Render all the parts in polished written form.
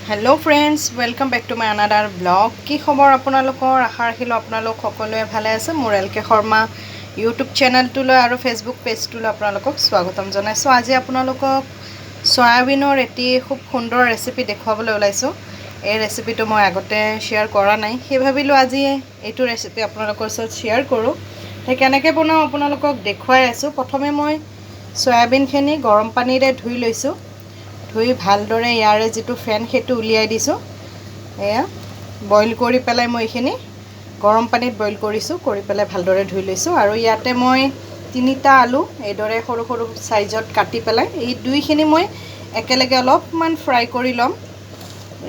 Hello friends, welcome back to my another vlog. কি খবৰ আপোনালোকৰ? আশা ৰাখিলোঁ আপোনালোক সকলোৱে ভালে আছে। মোৰ এল কে শৰ্মা ইউটিউব চেনেলটোলৈ আৰু ফেচবুক পেজটোলৈ আপোনালোকক স্বাগতম জনাইছোঁ। আজি আপোনালোকক চয়াবিনৰ এটি খুব সুন্দৰ ৰেচিপি দেখুৱাবলৈ ওলাইছোঁ। এই ৰেচিপিটো মই আগতে শ্বেয়াৰ কৰা নাই, সেই ভাবিলোঁ আজি এইটো ৰেচিপি আপোনালোকৰ ওচৰত শ্বেয়াৰ কৰোঁ। সেই কেনেকৈ বনাওঁ আপোনালোকক দেখুৱাই আছোঁ। প্ৰথমে মই চয়াবিনখিনি গৰম পানীৰে ধুই লৈছোঁ। ধুই ভালদৰে ইয়াৰে যিটো ফেন সেইটো উলিয়াই দিছোঁ। এয়া বইল কৰি পেলাই মই এইখিনি গৰম পানীত বইল কৰিছোঁ, কৰি পেলাই ভালদৰে ধুই লৈছোঁ। আৰু ইয়াতে মই তিনিটা আলু এইদৰে সৰু সৰু চাইজত কাটি পেলাই এই দুইখিনি মই একেলগে অলপমান ফ্ৰাই কৰি ল'ম।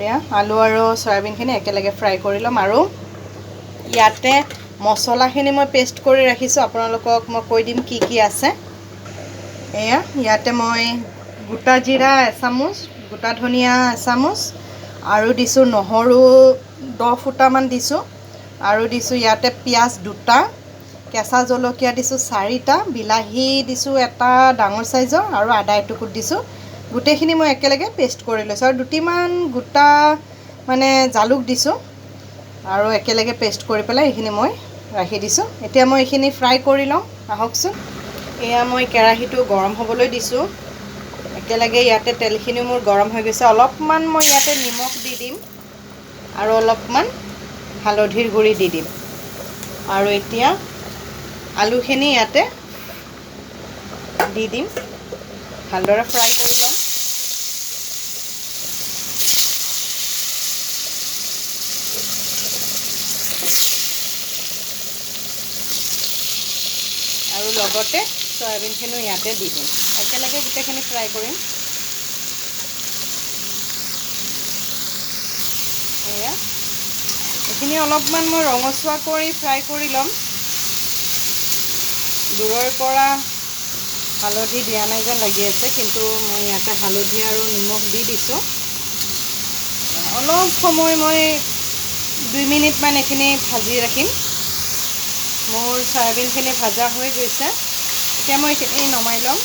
এয়া আলু আৰু চয়াবিনখিনি একেলগে ফ্ৰাই কৰি ল'ম। আৰু ইয়াতে মছলাখিনি মই পেষ্ট কৰি ৰাখিছোঁ, আপোনালোকক মই কৈ দিম কি কি আছে। এয়া ইয়াতে মই গোটা জিৰা এচামুচ, গোটা ধনিয়া এচামুচ আৰু দিছোঁ নহৰু 10 ফুটামান দিছোঁ। আৰু দিছোঁ ইয়াতে পিঁয়াজ 2টা, কেঁচা জলকীয়া দিছোঁ 4টা, বিলাহী দিছোঁ এটা ডাঙৰ চাইজৰ আৰু আদা এটুকুট দিছোঁ। গোটেইখিনি মই একেলগে পেষ্ট কৰি লৈছোঁ। আৰু দুটিমান গোটা মানে জালুক দিছোঁ আৰু একেলগে পেষ্ট কৰি পেলাই এইখিনি মই ৰাখি দিছোঁ। এতিয়া মই এইখিনি ফ্ৰাই কৰি লওঁ, আহকচোন। এয়া মই কেৰাহীটো গৰম হ'বলৈ দিছোঁ। একেলগে ইয়াতে তেলখিনি মোৰ গৰম হৈ গৈছে। অলপমান মই ইয়াতে নিমখ দি দিম আৰু অলপমান হালধিৰ গুড়ি দি দিম। আৰু এতিয়া আলুখিনি ইয়াতে দি দিম, ভালদৰে ফ্ৰাই কৰি ল'ম। আৰু লগতে চয়াবিনখিনিও ইয়াতে দি দিম, একেলগে গোটেইখিনি ফ্ৰাই কৰিম। এয়া এইখিনি অলপমান মই ৰঙচুৱা কৰি ফ্ৰাই কৰি ল'ম। দূৰৰ পৰা হালধি দিয়া নাই যেন লাগি আছে, কিন্তু মই ইয়াতে হালধি আৰু নিমখ দি দিছোঁ। অলপ সময় মই 2 মিনিটমান এইখিনি ভাজি ৰাখিম। মোৰ চয়াবিনখিনি ভাজা হৈ গৈছে। এতিয়া মই এইখিনি নমাই ল'ম।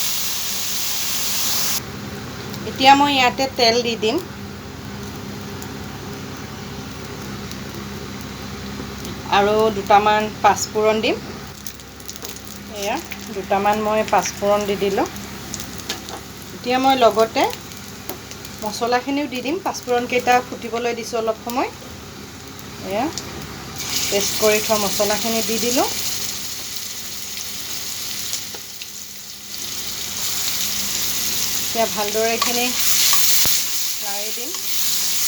এতিয়া মই ইয়াতে তেল দি দিম। আৰু দুটামান পাঁচফোৰণ দিম। এয়া দুটামান মই পাঁচফোৰণ দি দিলোঁ। এতিয়া মই লগতে মছলাখিনিও দি দিম। পাঁচফোৰণকেইটা ফুটিবলৈ দিছোঁ অলপ সময়। এয়া পেষ্ট কৰি থোৱা মছলাখিনি দি দিলোঁ। এতিয়া ভালদৰে এইখিনি লাৰি দিম।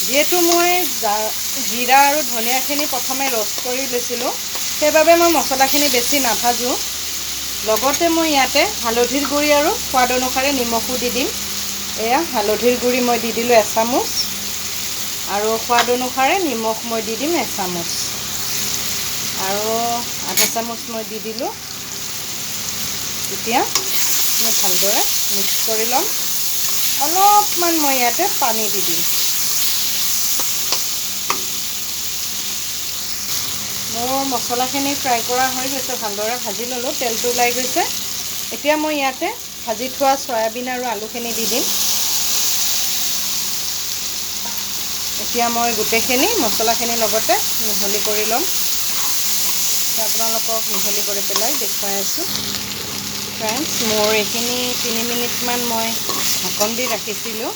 যিহেতু মই জিৰা আৰু ধনিয়াখিনি প্ৰথমে ৰ'ষ্ট কৰি লৈছিলোঁ, সেইবাবে মই মছলাখিনি বেছি নাভাজোঁ। লগতে মই ইয়াতে হালধিৰ গুড়ি আৰু সোৱাদ অনুসাৰে নিমখো দি দিম। এয়া হালধিৰ গুড়ি মই দি দিলোঁ এচামুচ আৰু সোৱাদ অনুসাৰে নিমখ মই দি দিম এচামুচ আৰু আধা চামুচ মই দি দিলোঁ। এতিয়া মই ভালদৰে মিক্স কৰি ল'ম। অলপমান মই ইয়াতে পানী দি দিম। মোৰ মছলাখিনি ফ্ৰাই কৰা হৈ গৈছে, ভালদৰে ভাজি ল'লোঁ, তেলটো ওলাই গৈছে। এতিয়া মই ইয়াতে ভাজি থোৱা চয়াবিন আৰু আলুখিনি দি দিম। এতিয়া মই গোটেইখিনি মছলাখিনিৰ লগতে মিহলি কৰি ল'ম। আপোনালোকক মিহলি কৰি পেলাই দেখুৱাই আছোঁ। ফ্ৰেণ্ডছ, মোৰ এইখিনি 3 মিনিটমান মই ঢাকন দি ৰাখিছিলোঁ।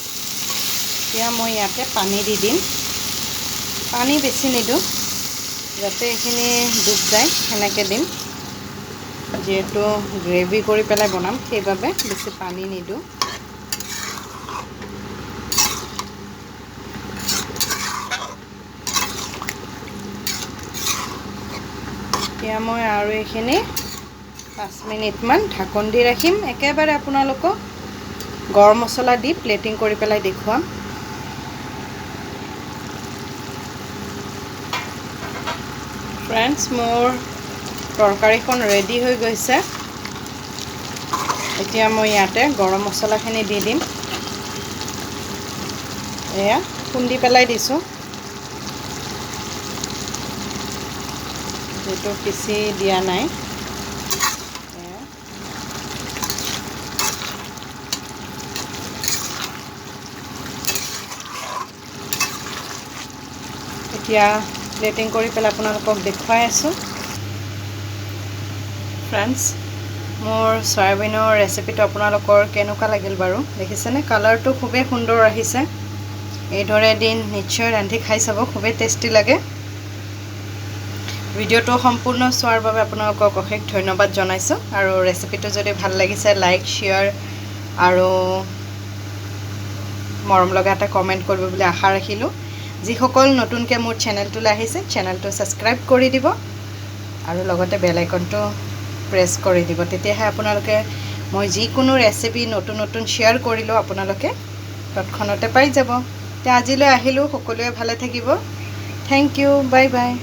এতিয়া মই ইয়াতে পানী দি দিম। পানী বেছি নিদিওঁ, যাতে এইখিনি ডুব যায় সেনেকৈ দিম। যিহেতু গ্ৰেভি কৰি পেলাই বনাম, সেইবাবে বেছি পানী নিদিওঁ। এতিয়া মই আৰু এইখিনি 5 মিনিটমান ঢাকন দি ৰাখিম। একেবাৰে আপোনালোকক গৰম মছলা দি প্লেটিং কৰি পেলাই দেখুৱাম। ফ্ৰেণ্ডছ, মোৰ তৰকাৰীখন ৰেডি হৈ গৈছে। এতিয়া মই ইয়াতে গৰম মছলাখিনি দি দিম। এয়া খুন্দি পেলাই দিছোঁ, যিটো পিচি দিয়া নাই। এতিয়া প্লেটিং কৰি পেলাই আপোনালোকক দেখুৱাই আছোঁ। ফ্ৰেণ্ডছ, মোৰ চয়াবিনৰ ৰেচিপিটো আপোনালোকৰ কেনেকুৱা লাগিল বাৰু? দেখিছেনে, কালাৰটো খুবেই সুন্দৰ আহিছে। এইদৰে এদিন নিশ্চয় ৰান্ধি খাই চাব, খুবেই টেষ্টি লাগে। ভিডিঅ'টো সম্পূৰ্ণ চোৱাৰ বাবে আপোনালোকক অশেষ ধন্যবাদ জনাইছোঁ আৰু ৰেচিপিটো যদি ভাল লাগিছে, লাইক, শ্বেয়াৰ আৰু মৰম লগা এটা কমেণ্ট কৰিব বুলি আশা ৰাখিলোঁ। যিসকল নতুনকৈ মোৰ চেনেলটোলৈ আহিছে, চেনেলটো ছাবস্ক্ৰাইব কৰি দিব আৰু লগতে বেল আইকনটো প্ৰেছ কৰি দিব। তেতিয়াহে আপোনালোকে মই যিকোনো ৰেচিপি নতুন নতুন শ্বেয়াৰ কৰিলেও আপোনালোকে তৎক্ষণতে পাই যাব। এতিয়া আজিলৈ আহিলোঁ। সকলোৱে ভালে থাকিব। Thank you, bye bye.